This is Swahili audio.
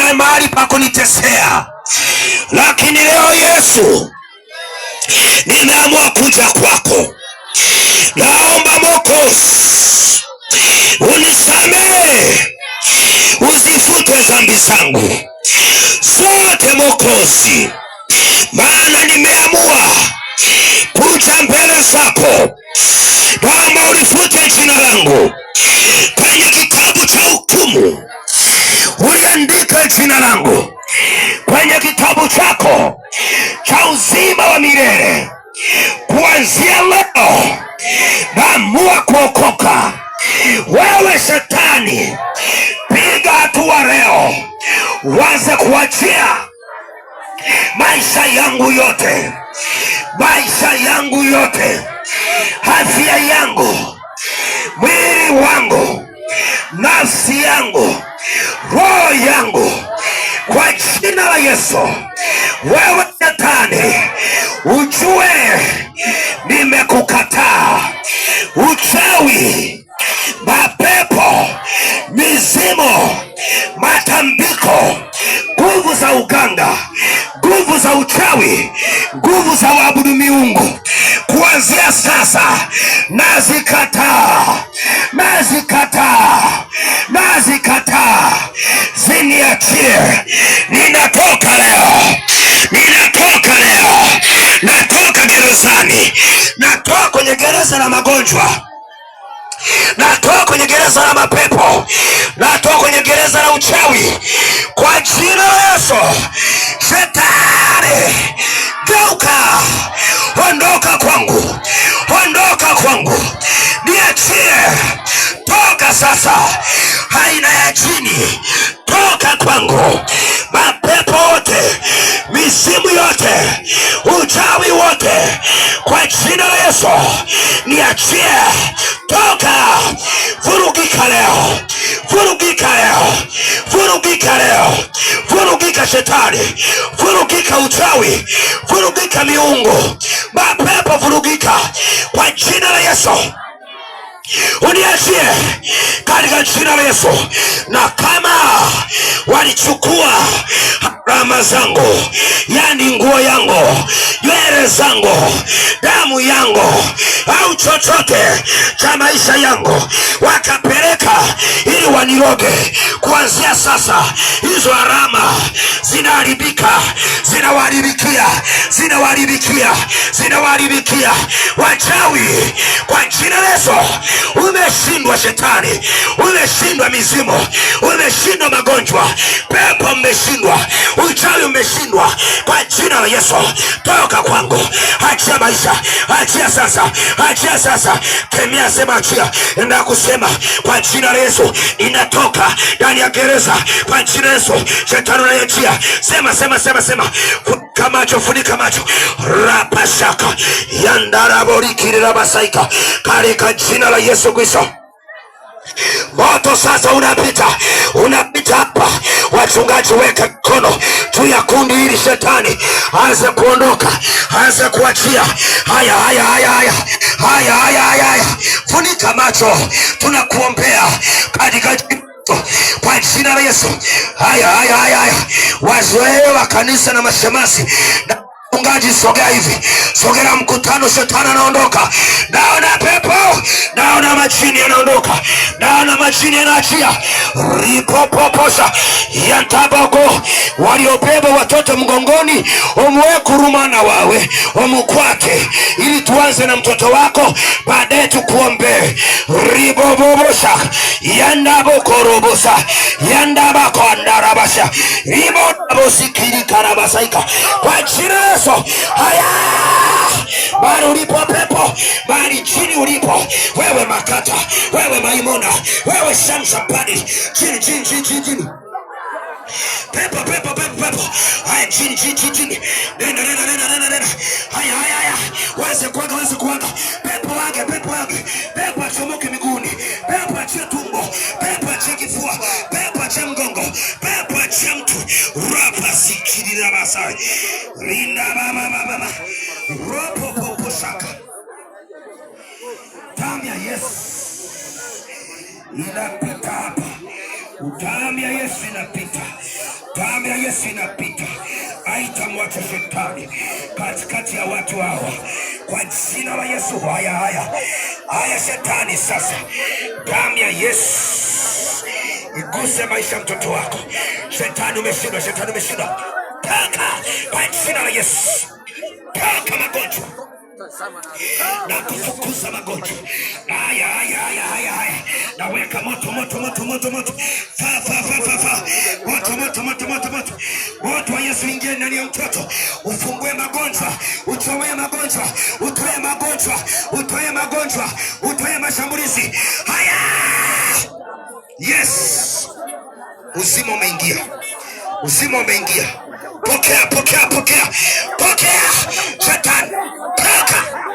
nikae mahali pa kunitesea, lakini leo Yesu, nimeamua kuja kwako. Naomba Mwokozi unisamehe, uzifute dhambi zangu zote Mwokozi, maana nimeamua kuja mbele zako. Naomba ulifute jina langu kwenye kitabu cha hukumu, uliandike jina langu kwenye kitabu chako cha uzima wa milele. Kuanzia leo naamua kuokoka. Wewe shetani, piga hatua leo, uanze kuachia maisha yangu yote, maisha yangu yote, afya yangu, mwili wangu, nafsi yangu, roho yangu, kwa jina la Yesu. Wewe shetani, ujue nimekukataa. Uchawi, mapepo, mizimu, matambiko, nguvu za uganga, nguvu za uchawi, nguvu za waabudu miungu, kuanzia sasa nazikataa, nazikataa, nazikataa, ziniachie. Ninatoka leo, ninatoka leo, natoka gerezani, natoka kwenye gereza la magonjwa, natoka kwenye gereza la mapepo, natoka kwenye gereza la uchawi kwa jina la Yesu. Shetani, geuka, ondoka kwangu, ondoka kwangu, niachie, toka sasa, aina ya jini, toka kwangu, mapepo wote, mizimu yote, uchawi wote, kwa jina la Yesu, niachie, toka, vurugika leo, vurugika leo, vurugika leo, vurugika shetani, vurugika uchawi, vurugika miungu, mapepo, vurugika kwa jina la Yesu, uniachie katika jina la Yesu. Na kama walichukua rama zangu, yani nguo yangu, nywele zangu, damu yangu, au chochote cha maisha yangu, wakapeleka ili waniroge, kuanzia sasa hizo alama zinaharibika, zinawaharibikia, zinawaharibikia, zinawaharibikia wachawi kwa jina la Yesu. Umeshindwa shetani, umeshindwa mizimu, umeshindwa magonjwa, pepo mmeshindwa, uchawi umeshindwa, kwa jina la Yesu, toka kwangu, achia maisha, achia sasa, achia sasa. Kemea, sema achia, enda kusema kwa jina la Yesu, inatoka ndani ya gereza kwa jina la Yesu. Shetani unaiachia, sema, sema, sema, sema. Funika macho, funika macho, rapashaka yandaraborikirirabasaika katika jina la Yesu Kristo. Moto sasa unapita, unapita hapa. Wachungaji, weka mkono juu ya kundi hili, shetani aanze kuondoka, aanze kuachia. Haya, haya, haya, haya, haya, haya, haya, haya. Funika macho, tunakuombea katika kwa jina la Yesu. Haya, haya, haya, haya, wazoee wa kanisa na mashemasi na mchungaji, sogea hivi, sogea mkutano, shetani anaondoka. Naona pepo, naona majini yanaondoka, naona majini yanaachia. Ripopoposha yantabako, waliobeba watoto mgongoni, omwekurumana wawe omukwate, ili tuanze na mtoto wako, baadaye tukuombee. Ribobobosha yandabokorobosa yandabakondarabasha ribonabosikirikarabasaika kwa jina la Yesu. Haya, mahali ulipo pepo, mahali chini ulipo wewe, makata wewe, maimuna wewe, shamsapani, chini chini chini chini chini, pepo pepo pepo pepo, haya chini chini chini chini, nenda nenda nenda nenda nenda, haya haya haya, waze kuaga, waze kuaga, pepo wage, pepo wage, pepo achomoke miguuni, pepo achie tumbo, pepo achie kifua, pepo achie mgongo, pepo achie mtu, rapa sikirira basai rinda baba baba baba ropo popo shaka, damu ya Yesu inapita hapa, damu ya Yesu inapita. Damu ya Yesu inapita, haitamwacha shetani katikati ya watu hawa, kwa jina la Yesu. Haya, haya, haya, shetani sasa, damu ya Yesu iguse maisha ya mtoto wako. Shetani umeshindwa, shetani umeshindwa, toka kwa jina la Yesu, toka magonjwa na kufukuza magonjwa haya haya haya haya haya, naweka moto moto moto moto moto, fa fa fa fa fa, moto moto moto moto moto moto wa Yesu, ingie ndani ya mtoto, ufungue magonjwa, utoe magonjwa, utoe magonjwa, utoe magonjwa, utoe mashambulizi haya. Yes, uzima umeingia, uzima umeingia. Pokea, pokea, pokea, pokea. Shetani toka.